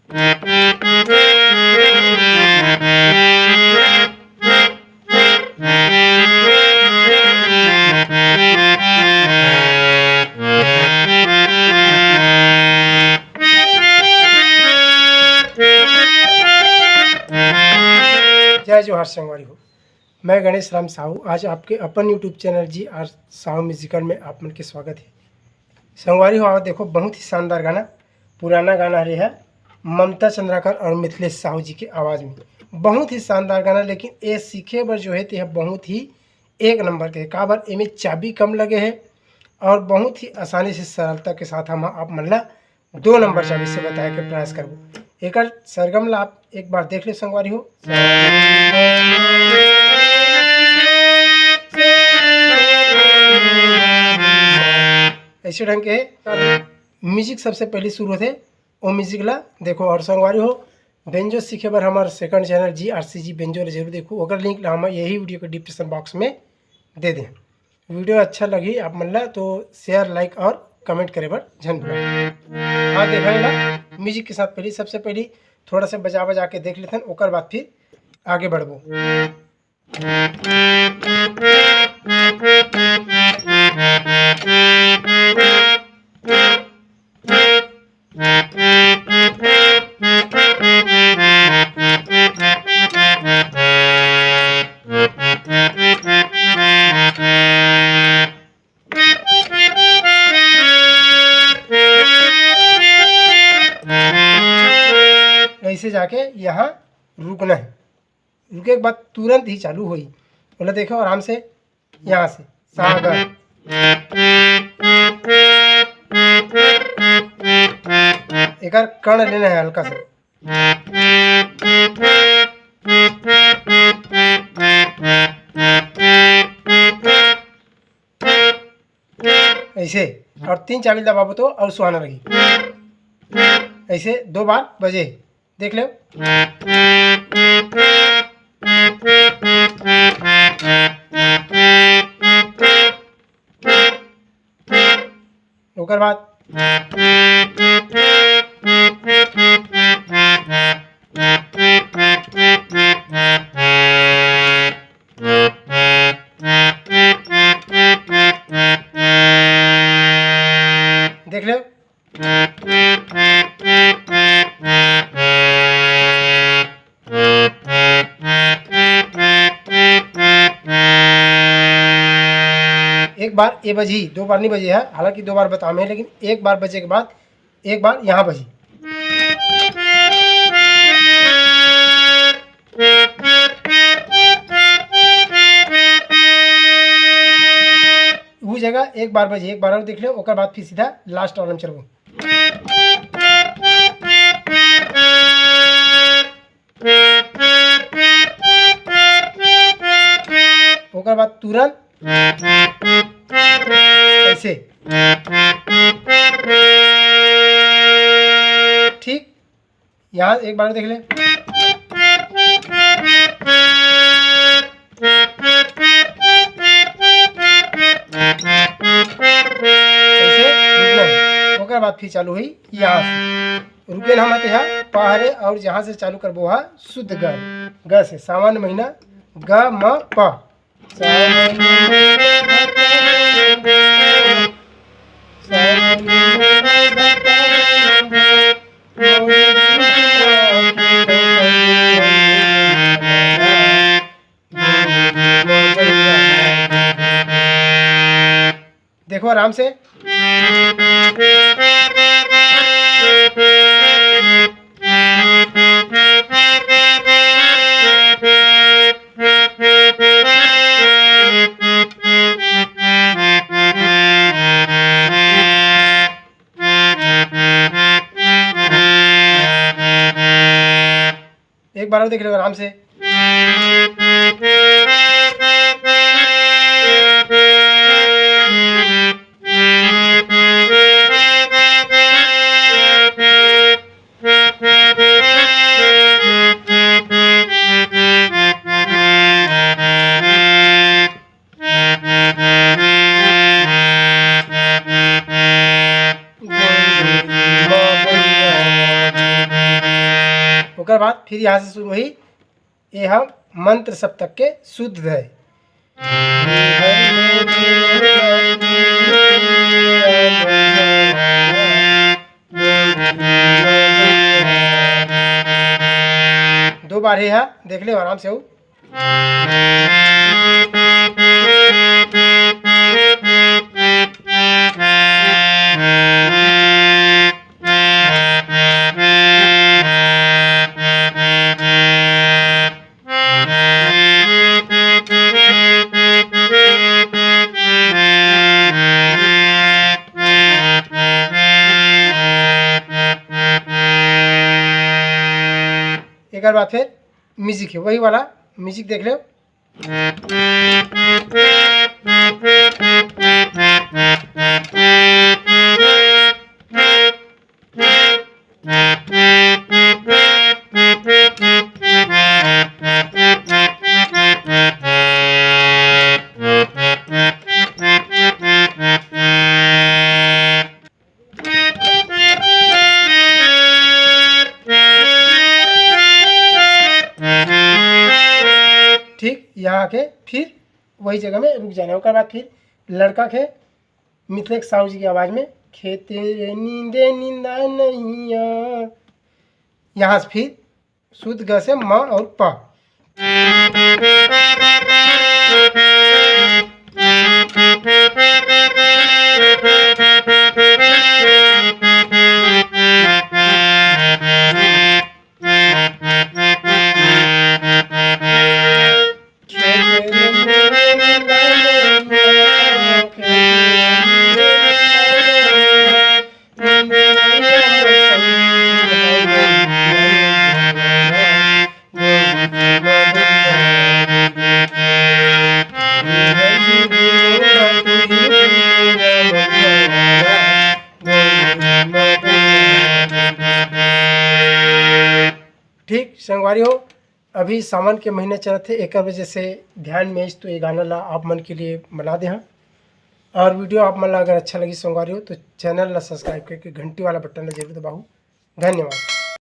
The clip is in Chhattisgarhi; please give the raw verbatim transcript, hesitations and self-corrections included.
जय जोहार संगवारी हो, मैं गणेश राम साहू। आज आपके अपन YouTube चैनल जी आर साहू म्यूजिकल में आप मन के स्वागत है। संगवारी हो, आओ देखो, बहुत ही शानदार गाना, पुराना गाना हरे है, ममता चंद्राकर और मिथिलेश साहू जी के आवाज़ में। बहुत ही शानदार गाना, लेकिन ये सीखे बर जो है, ते ह बहुत ही एक नंबर के, काबर एमे चाबी कम लगे है और बहुत ही आसानी से सरलता के साथ हम आप मन ला दो नंबर चाबी से बताए के प्रयास करबो। एकर सरगम ला आप एक बार देख ले संगवारी हो। ऐसे ढंग के म्यूजिक सबसे पहले शुरू होथे, वो म्यूजिक ला देखो। और संगवारी हो, बेंजो सीखे बर हमार सेकंड चैनल जी आर सी जी बेंजो ला जरूर देखो, ओकर लिंक ला हम यही वीडियो के डिस्क्रिप्शन बॉक्स में दे दें। वीडियो अच्छा लगी आप मन ला तो शेयर, लाइक और कमेंट करे बर झन भूला। हाँ, देखा ना, म्यूजिक के साथ पहली, सबसे पहली थोड़ा सा बजा बजा के देख लेथन, ओकर बाद फिर आगे बढ़बो। ऐसे जाके यहाँ रुकना है। रुके के बाद तुरंत ही चालू होई। बोला देखो आराम से, यहाँ से सागर। एकर कण लेना है हल्का सा। ऐसे, और तीन चाबी दबाबो तो और सुहाना लगी। ऐसे दो बार बजे, देख लो। ओकर बाद देख लो। एक बार ए बजी, दो बार नहीं बजे है, हालांकि दो बार बतामे, लेकिन एक बार बजे के बाद एक बार यहाँ बजी। वो जगह एक बार बजी, एक बार और देख लो, ओकर बाद फिर सीधा लास्ट वाला में चलबो। ओकर बाद तुरंत ऐसे। ठीक, यहाँ एक बार देख ले। ऐसे रुकना है। ओकर बाद फिर चालू हुई यहाँ से। रुके ना मत यहाँ पहरे, और जहाँ से चालू करबो हा शुद्ध ग, ग से, सावन महीना, ग म प। देखो आराम से। एक बार और देख लो आराम से। ओकर बाद फिर यहाँ से शुरू होही, ये ह मंत्र सप्तक के शुद्ध है। दो बार हे हा, देख ले आराम से हो। एकर बाद फिर म्यूजिक है, वही वाला म्यूजिक देख लो। ठीक, यहाँ के फिर वही जगह में रुक जाना है। ओकर बाद फिर लड़का के मिथिलेश साहू जी की आवाज़ में, खेते नींदे निंदा नैया, यहाँ से फिर शुद्ध ग से म और प। ठीक संगवारी हो, अभी सावन के महीना चलत हे, एकर वजह से ध्यान में आइस तो ये गाना ला आप मन के लिए बना दे हन। और वीडियो आप मन ला अगर अच्छा लगी संगवारी हो तो चैनल ला सब्सक्राइब करके घंटी वाला बटन ला जरूर दबाहू। धन्यवाद।